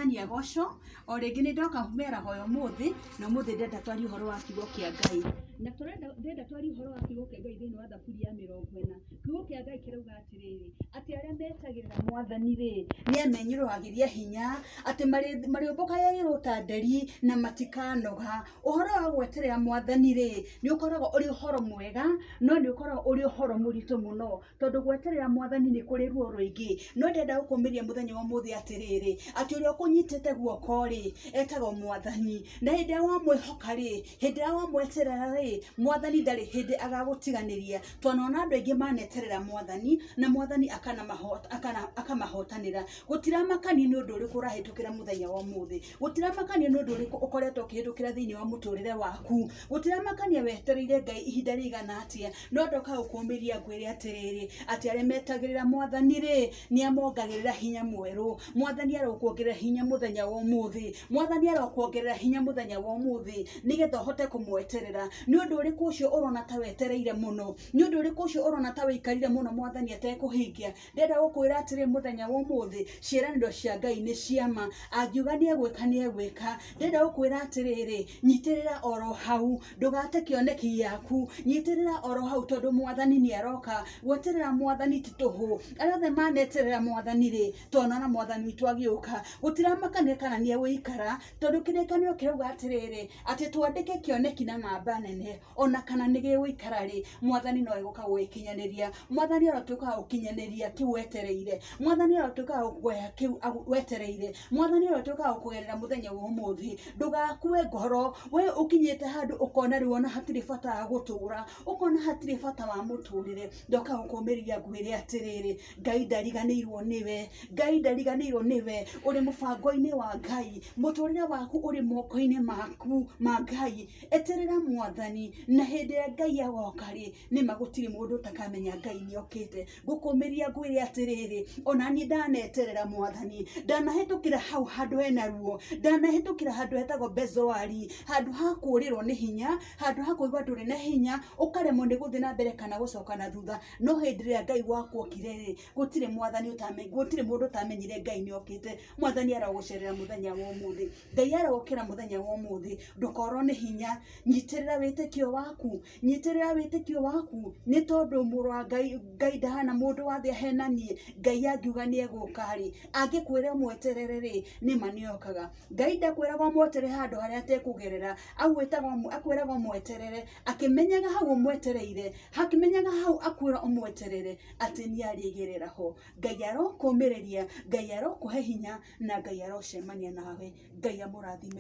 Mwathani agocwo, o rĩngĩ nĩ ndoka mĩaraho ya ũmũthĩ, na ũmũthĩ ndĩrenda twarie ũhoro wa kiugo kĩa Ngai. Na tũrenda ndĩrenda twarie ũhoro wa kiugo kĩa Ngai thĩinĩ wa Thaburi ya 40. Kiugo kĩa Ngai kĩrauga atĩrĩrĩ, atĩ arĩa metagĩrĩra Mwathani rĩ, nĩ amenyũragĩria hinya, atĩ marĩũmbũkaga igũrũ ta nderi na matikanoga. Ũhoro wa gweterera Mwathani rĩ, nĩ ũkoragwo ũrĩ ũhoro mwega, no nĩ ũkoragwo ũrĩ ũhoro mũritũ mũno. Tondũ gweterera Mwathani nĩ kũrĩ ruo rũingĩ. No ndĩrenda gũkũmĩria mũthenya wa ũmũthĩ atĩrĩrĩ, atĩ ũrĩa ũkũnyitĩte guoko-rĩ, etagwo Mwathani. Na hĩndĩ ĩrĩa wamwĩhoka-rĩ, hĩndĩ ĩrĩa wamweterera-rĩ, Mwathani ndarĩ hĩndĩ agagũtiganĩria. Twanona andũ aingĩ maneterera Mwathani, na Mwathani akamahotanĩra. Gũtiramakania nĩ ũndũ ũrĩkũ ũrahĩtũkĩra mũthenya wa ũmũthĩ. Gũtiramakania nĩ ũndũ ũrĩkũ ũkoretwo ũkĩhĩtũkĩra thĩinĩ wa mũtũrĩre waku. Gũtiramakania wetereire Ngai ihinda rĩigana atĩa, no ndoka gũkũmĩria ngwĩre atĩrĩrĩ, atĩ arĩa metagĩrĩra Mwathani rĩ, nĩ amongagĩrĩra hinya mwerũ. Mwathani arokuongerera hinya mũthenya wa ũmũthĩ. Mwathani arokuongerera hinya mũthenya wa ũmũthĩ, nĩgetha ũhote kũmweterera. Nĩ ũndũ ũrĩkũ ũcio ũrona ta wetereire mũno? Nĩ ũndũ ũrĩkũ ũcio ũrona ta wĩikarire mũno Mwathani atekũhingia? Ndĩrenda gũkwĩra atĩrĩ mũthenya wa ũmũthĩ, ciĩranĩro cia Ngai nĩ ciama. Angiuga nĩ egwĩka nĩ egwĩka. Ndĩrenda gũkwĩra atĩrĩrĩ, nyitĩrĩra oro hau, ndũgate kĩoneki gĩaku, nyitĩrĩra oro hau tondũ Mwathani nĩ aroka. Gweterera Mwathani ti tũhũ. Arĩa othe maneterera Mwathani rĩ, twanona Mwathani witũ agĩũka. Gũtiramakania kana nĩ egũikara, tondũ kĩrĩkanĩro kĩrauga atĩrĩrĩ, atĩ twandĩke kĩoneki na namba nene. Ona kana nĩ gĩgũikara rĩ, Mwathani no egũka gũgĩkinyanĩria. Mwathani arotuĩka wa gũkinyanĩria kĩu wetereire. Mwathani arotuĩka wa gũkũhe kĩu wetereire. Mwathani arotuĩka wa gũkũgerera mũthenya wa ũmũthĩ. Ndũgakue ngoro, we ũkinyĩte handũ ũkona rĩu ona hatirĩ bata wa gũtũra, ũkona hatirĩ bata wa mũtũrĩre. Ndoka gũkũmĩrĩria ngwĩre atĩrĩrĩ, Ngai ndariganĩirwo nĩwe, Ngai ndariganĩirwo nĩwe, ũrĩ mũbango-inĩ wa Ngai, mũtũrĩre waku ũrĩ moko-inĩ maku ma Ngai. Eterera Mwathani, na hĩndĩ ĩrĩa Ngai agoka rĩ, nĩma gũtirĩ mũndũ ũtakamenya Ngai nĩ okĩte. Ngũkũmĩria ngwĩre atĩrĩrĩ, ona niĩ ndaneterera Mwathani, ndanahĩtũkĩra hau handũ hena ruo, ndanahĩtũkĩra handũ hetagwo Bezoari, handũ ha kũrĩrwo nĩ hinya, handũ ha kũigua ndũrĩ na hinya, ũkaremwo nĩ gũthiĩ na mbere kana gũcoka na thutha, no hĩndĩ ĩrĩa Ngai wakwa okire rĩ, gũtirĩ mwathani gũtirĩ mũndũ ũtamenyire Ngai nĩ okĩte. Mwathani arogũcerera mũthenya wa ũmũthĩ. Ngai arokĩra mũthenya wa ũmũthĩ, ndũkorwo nĩ hinya, nyitĩrĩra wĩtĩkio waku, nyitĩrĩra wĩtĩkio waku, nĩ tondũ mũrũ wa Ngai, Ngai ndahana mũndũ wa thĩ ahenanie, Ngai angiuga nĩ egũka rĩ, angĩkwĩra ũmweterere rĩ, nĩma nĩ okaga. Ngai ndakwĩraga ũmweterere handũ harĩa atekũgerera, agwĩtaga akwĩraga ũmweterere, akĩmenyaga hau ũmwetereire, akĩmenyaga hau akwĩra ũmweterere, atĩ nĩ arĩgerera ho. Ngai arokũmĩrĩria, Ngai arokũhe hinya, na Ngai arocemania nawe. Ngai amũrathime.